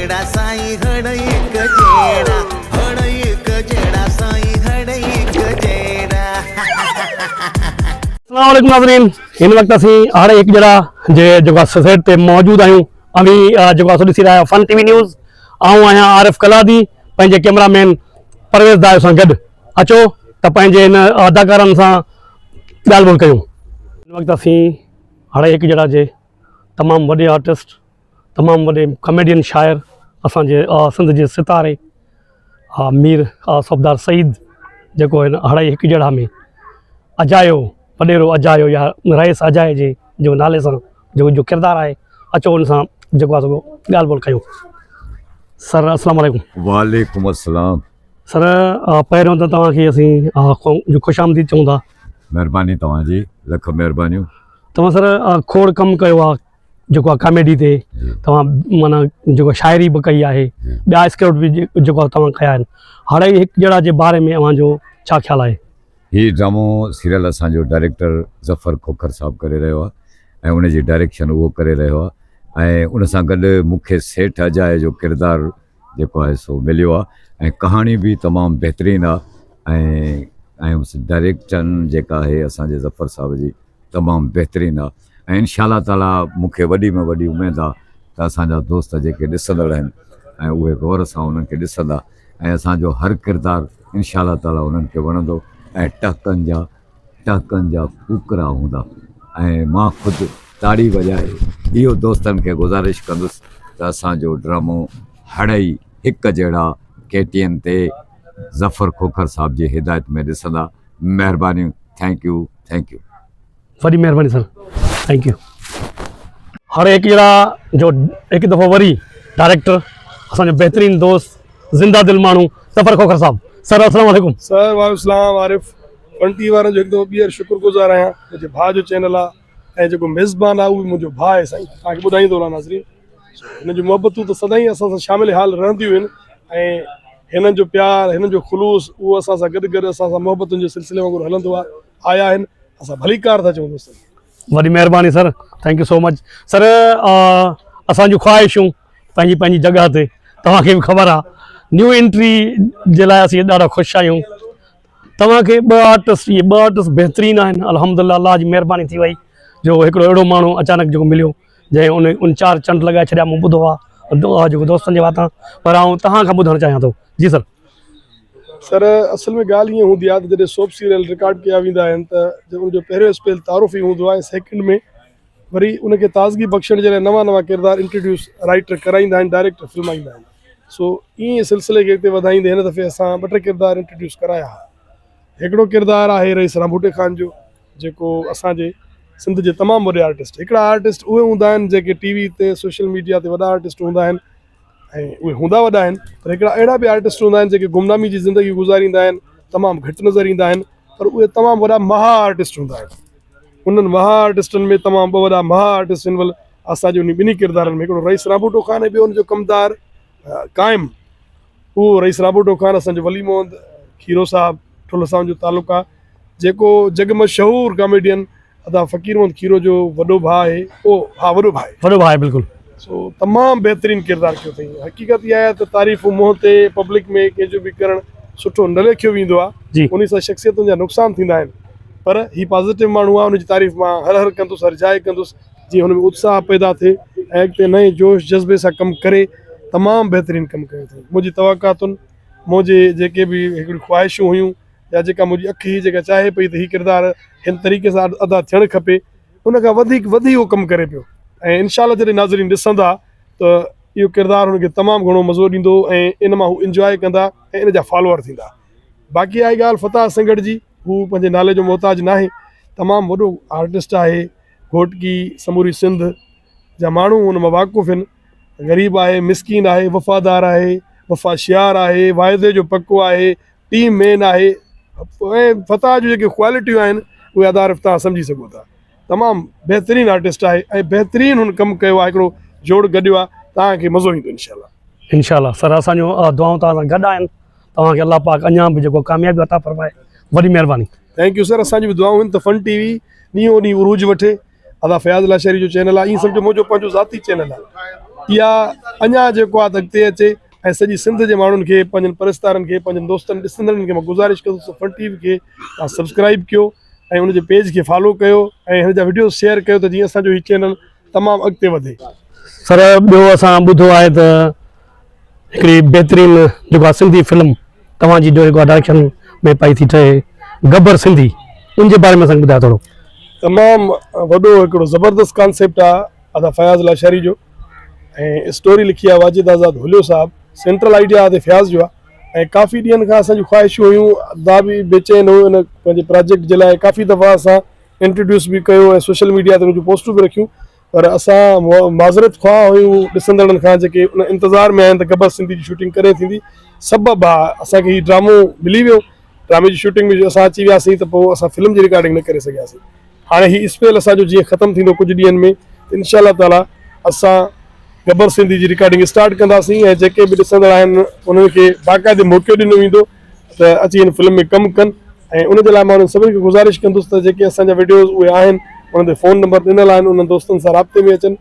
جهڙا سائين هڙئي هڪ جهڙا هڙئي هڪ جهڙا سائين هڙئي هڪ جهڙا. السلام عليڪم ناظرين هن وقت اسين هڙئي هڪ جهڙا جي جيڪو آهي سيٽ تي موجود آهيون اوهين جيڪو آهي سو ڏسي رهيا آهيو فن ٽي وي نيوز آئون آهيان عارف قلادي پنهنجي ڪيمرا مين پرويز دايو سان گڏ اچو ته پنهنجي هن اداڪارن سان ڳالهه ٻولهه ڪيون هن وقت اسين هڙئي هڪ جهڙا جي تمام وڏي آرٽسٽ تمام وڏي ڪميڊين شاعر اسان جي سنڌ جي ستاري مير صوبدار سعيد جيڪو هن هڙئي هڪ جهڙا ۾ اجايو وڏيرو اجايو يا رئيس اجائي جي جو نالي سان جو جو ڪردار آهي اچو ان سان جيڪو آهي سو ڳالهه ٻولهه ڪيون سر السلام عليڪم. وعليڪم السلام. سر پهريون ته توهان کي اسين خوش آمديد چئون ٿا. مهرباني توهان جي لک مهربانيون. توهان سر کوڙ ڪم ڪيو آهي جيڪو آهي ڪاميڊي تي توهان معنيٰ جيڪو شاعري به ڪئي آهي ٻيا اسڪرپٽ به جيڪو آهي توهان ڪيا آهن هاڻي هڪ جهڙا جي باري ۾ اوهان جو ڇا خيال آهي؟ هي ڊرامو سيريل اسان جو ڊائريڪٽر ظفر کوکر صاحب ڪري رهيو آهي ۽ ان جي ڊائريڪشن اهو ڪري رهيو آهي ۽ ان سان گڏ مون کي سيٺ اجائي جو ڪردار جيڪو آهي سو مليو آهي ۽ ڪهاڻي به تمام بهترين آهي ۽ ۽ ڊائريڪشن جيڪا آهي اسان جي ظفر صاحب جي تمام بهترين آ ۽ انشاء الله تعالي مون کي وڏي ۾ وڏي اميد آ ته اسان جا دوست جيڪي ڏسندڙ آهن ۽ اهي غور سان انهن کي ڏسندا ۽ اسان جو هر ڪردار انشاء الله تعالي انهن کي وڻندو ۽ ٽهڪن جا ٽهڪن جا ڪوڪرا هوندا ۽ مان خود تاڙي وڄائي اهو دوستن کي گذارش ڪندس ته اسان جو ڊرامو هڙئي هڪ جهڙا ڪي ٽي اين تي ظفر کوکر صاحب جي هدايت ۾ ڏسندا مهربانيون thank you thank you. وڏي مهرباني سر thank you. هاڻي هڪ جهڙا جو هڪ دفعو وري ڊائريڪٽر اسان جو بهترين دوست زنده دل ماڻهو ظفر کوکر صاحب سر السلام عليڪم. سر وعليڪم السلام عارف فن ٽي وي وارن جو هڪ دفعو ٻيهر شڪر گذار آهيان منهنجي ڀاء جو چينل آ ۽ جيڪو ميزبان آ اهو به منهنجو ڀاء آهي سائين توهان کي ٻڌائيندو رهان ناظرين هن جون محبتون ته سدائين اسان سان شامل حال رهنديون آهن ۽ هنن جو پيار هنن جو خلوص اهو اسان سان گڏ گڏ اسان سان محبتن جي سلسلي وانگر هلندو آهي آيا آهن اسان ڀليڪار ٿا چئون دوستن کي. وڏي مهرباني sir thank you so much sir اسان جون خواهشون پنهنجي پنهنجي جڳهه تي توهان کي به خبر آهي نيو انٽري جي لاء اسين ڏاڍا خوش آهيون توهان کي ٻه آرٽسٽ اهي ٻه آرٽسٽ بهترين آهن الحمدلله الله جي مهرباني ٿي وئي جو هڪڙو اهڙو ماڻهو اچانڪ جيڪو مليو جنهن ان ان چار چنڊ لڳائي ڇڏيا مون ٻڌو آ جيڪو دوستن جي واتان پر آئون توهان کان ٻڌڻ چاهيان ٿو جي سر. سر اصل ۾ ڳالهه ائين هوندي آ ته جڏهن سوپ سيريل رڪارڊ ڪيا ويندا آهن ته ان جو پهريون اسپيل تعارف ئي هوندو آ ۽ سيڪنڊ ۾ وري ان کي تازگي بخشڻ جي لاء نوان نوان ڪردار انٽروڊيوس رائيٽر ڪرائيندا آهن ڊائريڪٽر فلمائيندا آهن سو ائين سلسلي کي اڳتي وڌائيندي هن دفعي اسان ٻه ٽي ڪردار انٽروڊيوس ڪرايا ها هڪڙو ڪردار آهي رئيس رانڀوٽي خان جو جيڪو اسان جي سنڌ جي تمام وڏي آرٽسٽ هڪڙا آرٽسٽ اهي هوندا آهن جيڪي ٽي وي تي سوشل ميڊيا تي وڏا آرٽسٽ هوندا آهن ۽ اهي هوندا وڏا آهن پر هڪڙا اهڙا به آرٽسٽ هوندا آهن جيڪي گمنامي جي زندگي گذاريندا آهن تمام گهٽ نظر ايندا آهن پر اهي تمام وڏا مها آرٽسٽ هوندا آهن انهن مها آرٽسٽن ۾ تمام ٻه وڏا مها آرٽسٽ هن مهل اسان جي انهي ٻنهي ڪردارن ۾ هڪڙو رئيس رانڀوٽو خان ۽ ٻيو ان جو ڪمدار قائم اهو رئيس رانڀوٽو خان اسان جو ولي محمد کيرو صاحب ٺلهه سان جو تعلق آهي جيڪو جڳ مشهور ڪاميڊين ادا فقير محمد کيرو جو وڏو ڀاء آهي او ها وڏو ڀاء آهي. وڏو ڀاء آهي بلڪل. سو تمام بهترين ڪردار ڪيو اٿئي حقيقت اها آهي ته تعريفون منهن تي پبلڪ ۾ ڪنهن جو به ڪرڻ سٺو نه ليکيو ويندو آهي جي. انهي سان شخصيتن جا نقصان ٿيندا آهن پر هي پازيٽو ماڻهو آهي ان جي تعريف مان هر هر ڪندس هر جاء ڪندس جيئن هن ۾ اتساهه پيدا ٿئي ۽ اڳتي نئين جوش جذبي سان ڪم ڪري تمام بهترين ڪم ڪيو اٿئي منهنجي توقعاتن منهنجي جيڪي به هڪڙيون خواهشون هيون يا جيڪا منهنجي اک هئي جيڪا چاهي پئي ته هي ڪردار هن طريقي سان ادا ٿيڻ کپي ان کان وڌيڪ وڌي اهو ڪم ڪري پيو ۽ انشاء الله جڏهن ناظرين ڏسندا ته اهو ڪردار هن کي تمام گهڻو مزو ڏيندو ۽ ان مان هو انجواء ڪندا ۽ ان جا فالوور ٿيندا باقي آهي ڳالهه فتاح سنگهڙ جي هو پنهنجي نالي جو محتاج ناهي تمام وڏو آرٽسٽ آهي گهوٽڪي سموري سنڌ جا ماڻهو ان مان واقف آهن غريب آهي مسڪين آهي وفادار آهي وفا شعار آهي واعدي جو پڪو آهي ٽيم مين آهي ۽ فتاح جون جيڪي ڪوالٽيون آهن اهي ادا عارف توهان سمجهي سگهو ٿا تمام بهترين آرٽسٽ آهي ۽ بهترين هن ڪم ڪيو آهي هڪڙو جوڙ گڏيو آهي توهان کي مزو ايندو انشاء الله. انشاء الله سر اسان جون دعائون توهان سان گڏ آهن توهان کي الله پاڪ اڃا به جيڪو ڪاميابي عطا فرمائي وڏي مهرباني. Thank you سر اسان جون به دعائون آهن ته فن ٽي وي ڏينهون ڏينهن عروج وٺي ادا فياض لاشاري جو چينل آهي ائين سمجهو منهنجو پنهنجو ذاتي چينل آهي. اها اڃا جيڪو آهي ته اڳتي اچي ۽ سڄي سنڌ جي ماڻهن کي پنهنجن پرستارن کي پنهنجن دوستن ڏسندڙن کي مان گذارش ڪندس ته فن ٽي وي کي توهان سبسڪرائب ڪيو ۽ ان جي پيج کي فالو ڪيو ۽ هن جا وڊيوز شيئر ڪيو ته جيئن اسان جو هي چينل تمام اڳتي وڌي. سر ٻيو اسان ٻڌو آهي ته هڪڙي بهترين جيڪو آهي سنڌي فلم توهان جي جيڪو آهي ڊائريڪشن ۾ پئي ٿي ٺهي گبر سنڌي ان جي باري ۾ اسان کي ٻڌايو ٿورو. تمام وڏو هڪڙو زبردست ڪانسيپٽ آ ادا فياض لاشاري جو ۽ اسٽوري لکي آ واجد آزاد هليو صاحب سينٽرل آئيڊيا ادي فياض جو آ ۽ ڪافي ڏينهن کان اسان جون خواهشون هيون ادا به بيچين هو ان پنهنجي پراجيڪٽ جي لاء ڪافي دفعا اسان انٽروڊيوس به ڪيو ۽ سوشل ميڊيا تي ان جون پوسٽون به رکيون پر اسان معذرت خواهه آهيون ڏسندڙن کان جيڪي ان انتظار ۾ آهن ته گبر سنڌي جي شوٽنگ ڪڏهن ٿيندي سبب آ اسان کي هي ڊرامو ملي ويو ڊرامي جي شوٽنگ ۾ اسان اچي وياسين ته پوء اسان فلم جي رڪارڊنگ نه ڪري سگهياسين هاڻي هي اسپيل اسان جو جيئن ختم ٿيندو ڪجهه ڏينهن ۾ ته انشاء الله تعالي اسان گبر سنڌي جي رڪارڊنگ اسٽارٽ ڪنداسين ۽ جيڪي به ڏسندڙ آهن انهن کي باقاعدي موقعو ڏنو ويندو ته اچي هن فلم ۾ ڪم ڪن ۽ ان جي لاء مان انهن سڀني کي گذارش ڪندس ته جيڪي اسان جا وڊيوز اهي آهن انهن تي فون نمبر ڏنل آهن انهن دوستن سان رابطي ۾ اچن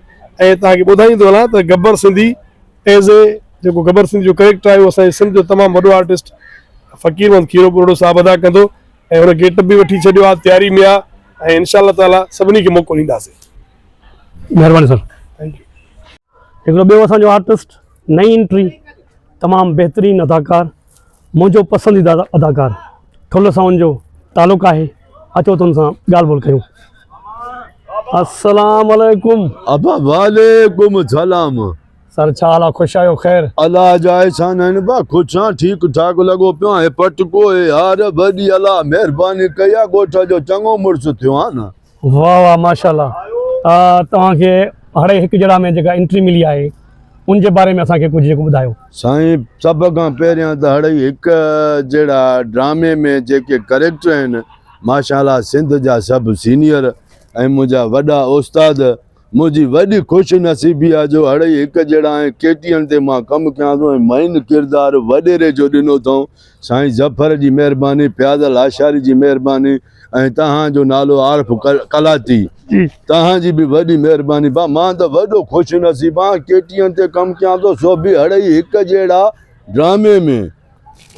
۽ توهان کي ٻڌائيندو هلان ته گبر سنڌي ايز اي جيڪو گبر سنڌي جو ڪريڪٽر آهي اهو اسان جي سنڌ جو تمام وڏو آرٽسٽ فقير محمد کيرو ٻرڙو صاحب ادا ڪندو ۽ هن گيٽ اپ به وٺي ڇڏيو آهي تياري ۾ آهي ۽ انشاء الله تعالي سڀني کي موقعو ڏينداسين. مهرباني سر. Thank you. هڪڙو ٻيو اسان جو آرٽسٽ نئين انٽري تمام بهترين اداڪار منهنجو پسنديده اداڪار ٺل سان ان جو تعلق آهي اچو ته ان سان ڳالهه ٻولهه ڪيون السلام عليڪم. ابا وعليڪم السلام. سر ڇا حال آ خوش آهيو خير. الله جا احسان آهن با خوش آن ٺيڪ ٺاڪ لڳو پيو آهي پٽڪو هي هار وڏي الله مهرباني ڪئي آ ڳوٺ جو چڱو مڙس ٿيو آن. واه واه ماشاءالله توهان کي هڙئي هڪ جهڙا ۾ جيڪا انٽري ملي آهي ان جي باري ۾ اسان کي ڪجهه جيڪو ٻڌايو. سائين سڀ کان پهريان ته هڙئي هڪ جهڙا ڊرامي ۾ جيڪي ڪريڪٽر آهن ماشاءالله سنڌ جا سڀ سينيئر ۽ منهنجا وڏا استاد منهنجي وڏي خوش نصيبي آهي جو هڙئي هڪ جهڙا ۽ ڪي ٽي اين تي مان ڪم ڪيان ٿو ۽ مئن ڪردار وڏيري جو ڏنو اٿئون سائين ظفر جي مهرباني فياض لاشاري جي مهرباني ۽ توهان جو نالو عارف قلاتي توهان جي به وڏي مهرباني با مان ته وڏو خوش نصيب آهيان ڪي ٽي اين تي ڪم ڪيان ٿو سو به هڙئي هڪ جهڙا ڊرامي ۾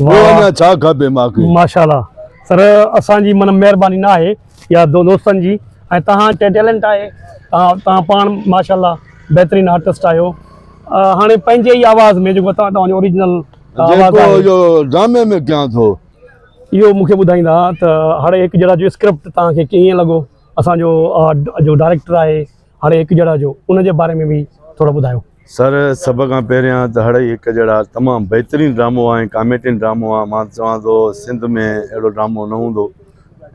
ٻيو اڃا ڇا کپي ماکي. ماشاءالله سر اسان جي من مهرباني نه آهي يا دوستن جي ۽ توهان تي ٽيلنٽ آهي توهان توهان پاڻ ماشاءالله بهترين آرٽسٽ آهيو هاڻي پنهنجي ئي آواز ۾ جيڪو توهان جو اوريجنل آواز جيڪو جو ڊرامي ۾ ڪيان ٿو. اهو مون کي ٻڌائيندا ته هڙ هڪ جهڙا جو اسڪرپٽ توهان کي ڪيئن لڳو اسان جو جو ڊائريڪٽر آهي هڙ هڪ جهڙا جو ان جي باري ۾ به ٿورو ٻڌايو. سر سڀ کان پهريان ته هڙئي هڪ جهڙا تمام بهترين ڊرامو آهي ۽ ڪاميڊين ڊرامو آهي مان چوان ٿو سنڌ ۾ اهڙو ڊرامو نه هوندو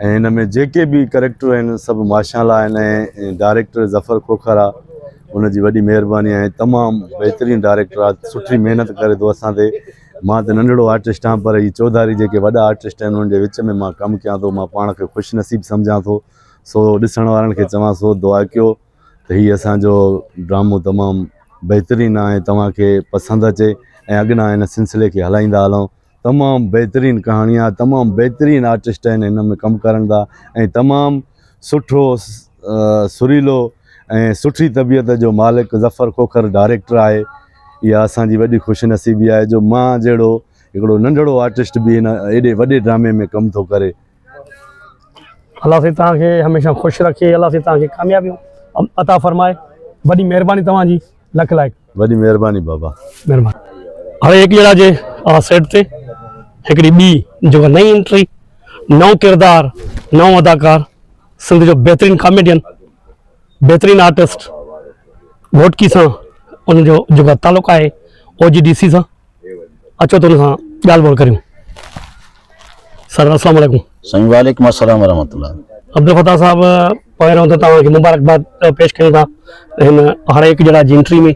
۽ هن ۾ جيڪي به ڪريڪٽر آهن سڀ ماشاء الله آهن ۽ ڊائريڪٽر ظفر کوکر آهي ان جي وڏي مهرباني آهي تمام بهترين ڊائريڪٽر آهي سٺي محنت ڪري ٿو اسان تي مان ته ننڍڙو آرٽسٽ آهيان پر هي چوڌاري جيڪي وڏا آرٽسٽ آهن انهن جي وچ ۾ مان ڪم ڪيان ٿو مان پاڻ کي خوش نصيب سمجهان ٿو سو ڏسڻ وارن کي چوان ٿو دعا ڪيو ته هي اسان جو ڊرامو تمام بهترين آهي توهان کي پسند اچي ۽ اڳنا هن سلسلي کي هلائيندا هلون تمام بهترين ڪهاڻي آهي تمام بهترين آرٽسٽ آهن هن ۾ ڪم ڪرن ٿا ۽ تمام سٺو سريلو ۽ سٺي طبيعت جو مالڪ ظفر کوکر ڊائريڪٽر آهي اها اسان جي وڏي خوش نصيبي آهي جو مان جهڙو هڪڙو ننڍڙو آرٽسٽ به هن ايڏي وڏي ڊرامي ۾ ڪم ٿو ڪري. الله سائين توهان کي هميشه خوش رکي الله سائين توهان کي ڪاميابيون عطا فرمائي وڏي مهرباني توهان جي لک لائق. وڏي مهرباني بابا. مهرباني. هاڻي هڪ ڄڻا جي سيٽ تي هڪڙي ٻي جيڪا نئين انٽري نئون ڪردار نئون اداڪار سنڌ جو بهترين ڪاميڊين بهترين آرٽسٽ گهوٽڪي سان ان جو جيڪو تعلق آهي او جي ڊي سي سان اچو ته ان سان ڳالهه ٻولهه ڪريون سر السلام عليڪم. سائين وعليڪم السلام ورحمة الله. عبدالفتاح صاحب پهريون ته توهان کي مبارڪباد پيش ڪيون ٿا هن هر هڪ جهڙا جي انٽري ۾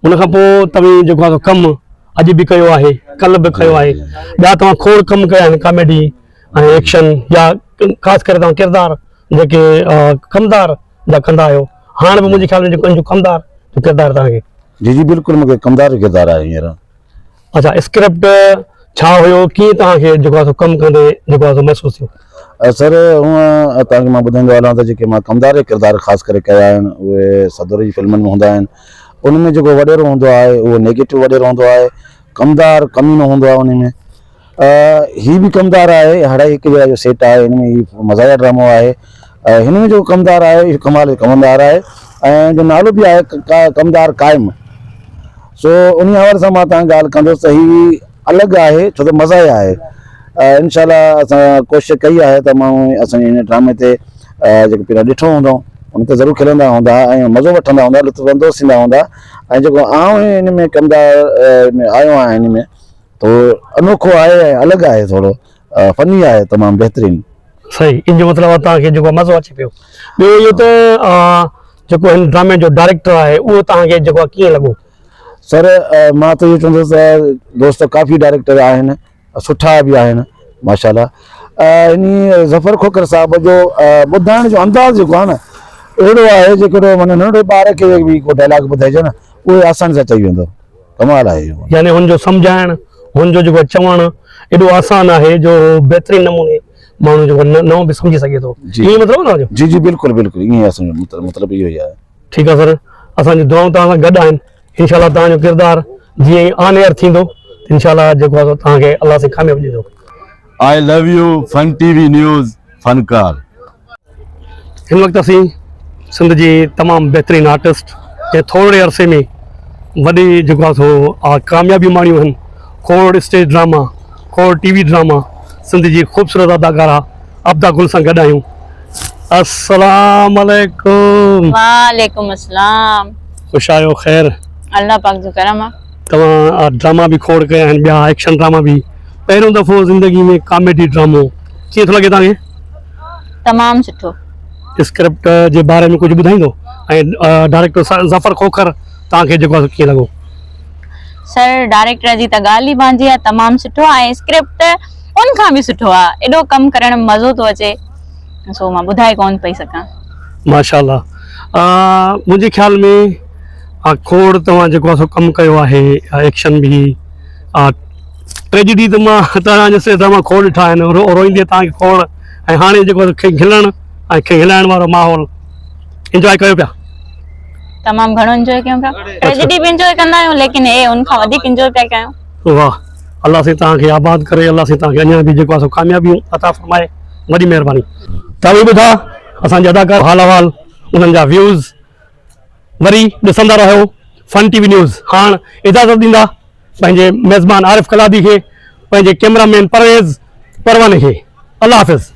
ان کان پوء توهين جيڪو آهي ڪم اڄ به ڪيو آهي ڪل به ڪيو آهي ٻيا توهان کوڙ ڪم ڪيا آهن ڪاميڊي ۽ ايڪشن يا خاص ڪري توهان ڪردار جيڪي ڪمدار جا ڪندا آهيو هاڻ به منهنجي خيال ۾ جيڪو انجو ڪمدار جو ڪردار توهان کي. جي جي بلڪل مونکي ڪمدار جو ڪردار آهي هينئر. اڇا اسڪرپٽ ڇا هيو ڪيئن توهان کي جيڪو آهي سو ڪم ڪندي جيڪو آهي سو محسوس ٿيو. سر هونء توهان کي مان ٻڌائيندو هلان ته جيڪي مان ڪمدار جا ڪردار خاص ڪري ڪيا آهن اهي صدر جي فلمن ۾ هوندا آهن. ان ۾ جيڪو وڏيرو هوندو آهي اهو نيگيٽو وڏيرو هوندو آهي ڪمدار ڪمينو هوندو آهي ان ۾ هي به ڪمدار آهي هڙئي هڪ جهڙا جو سيٽ آهي هن ۾ هي مزاحيه ڊرامو آهي هن ۾ جيڪو ڪمدار آهي اهو ڪمال جو ڪمدار آهي ۽ ان جو نالو به آهي ڪمدار قائم سو انهي حوالي سان مان توهان ڳالهه ڪندس ته هي الڳ آهي ڇو ته مزاحيه آهي انشاء الله اسان ڪوشش ڪئي آهي ته ماڻهو اسان جي هن ڊرامي تي جيڪو پهريان ڏٺو هوندو ان تي ضرور کلندا هوندا ۽ مزو وٺندا هوندا لطف اندوز ٿيندا هوندا ۽ جيڪو آئون هن ۾ ڪمدار ۾ آيو آهيان هن ۾ تو انوکو آهي ۽ الڳ آهي ٿورو فني آهي تمام بهترين. صحيح ان جو مطلب آهي توهان کي جيڪو مزو اچي پيو ٻيو اهو ته جيڪو هن ڊرامي جو ڊائريڪٽر آهي اهو توهان کي جيڪو ڪيئن لڳو؟ سر مان ته اهو چوندس ته دوست ڪافي ڊائريڪٽر آهن سٺا به آهن ماشاء الله انهي ظفر کوکر صاحب جو ٻڌائڻ جو انداز جيڪو آهي نه اهڙو آهي جيڪڏهن معنيٰ ننڍڙي ٻار کي به ڪو ڊائلاگ ٻڌائجي نه اهو آساني سان چئي ويندو ڪمال آهي اهو. يعني هن جو سمجهائڻ هن جو جيڪو چوڻ ايڏو آسان آهي جو بهترين نموني ماڻهو جيڪو نئون به سمجهي سگهي ٿو ائين مطلب آهي توهان جو؟ جي جي بلڪل بلڪل ائين ئي اسان جو مطلب اهو ئي آهي. ٺيڪ آهي سر اسان جون دعائون توهان سان گڏ آهن انشاء الله توهان جو ڪردار جيئن ئي آن ايئر ٿيندو ته انشاء الله جيڪو آهي سو توهان کي الله سائين ڪامياب ڏيندو. I love you fun T V news فنڪار. هن وقت اسين سنڌ جي تمام بهترين آرٽسٽ جنهن ٿورڙي عرصي ۾ وڏي جيڪو آهي سو ڪاميابيون ماڻيون آهن کوڙ اسٽيج ڊراما کوڙ ٽي وي ڊراما سنڌ جي خوبصورت اداڪارا عبدا گل سان گڏ آهيون السلام عليڪم. وعليڪم السلام. خوش آهيو خير. الله پاڪ جو ڪرم آ. توهان ڊراما به کوڙ ڪيا آهن ٻيا ايڪشن ڊراما به پهريون دفعو زندگي ۾ ڪاميڊي ڊرامو ڪيئن ٿو لڳي توهان کي؟ تمام سٺو. اسڪرپٽ جي باري ۾ ڪجهه ٻڌائيندو ۽ ڊائريڪٽر ظفر کوکر توهان کي جيڪو آهي سو ڪيئن لڳو؟ سر ڊائريڪٽر جي ته ڳالهه ئي پنهنجي آ تمام سٺو آ ۽ اسڪرپٽ ته ان کان به سٺو آ ايڏو ڪم ڪرڻ ۾ مزو ٿو اچي سو مان ٻڌائي ڪون پئي سگهان. ماشاءالله منهنجي خيال ۾ کوڙ توهان جيڪو آ سو ڪم ڪيو آهي ايڪشن به ٽريجڊي ته مان توهان جي سي مان کوڙ ڏٺا آهن روئيندي توهان کي کوڙ ۽ هاڻي جيڪو کلڻ ۽ کلائڻ وارو ماحول انجواء ڪيو پيا. تمام گهڻو انجواء ڪيون پيا ٽريجڊي به انجواء ڪندا آهيون ليڪن هي ان کان وڌيڪ انجواء پيا ڪيون. واه الله سائين توهان کي آباد ڪري الله سائين توهان کي اڃا به جيڪو آهي سو ڪاميابيون عطا فرمائي وڏي مهرباني. توهين ٻڌا اسان جي اداڪار حال احوال انهن جا ويوز وري ڏسندا رهو فن ٽي وي نيوز هاڻ اجازت ڏيندا پنهنجي ميزبان عارف قلادي کي پنهنجي ڪيمرا مين پرويز پرواني کي الله حافظ.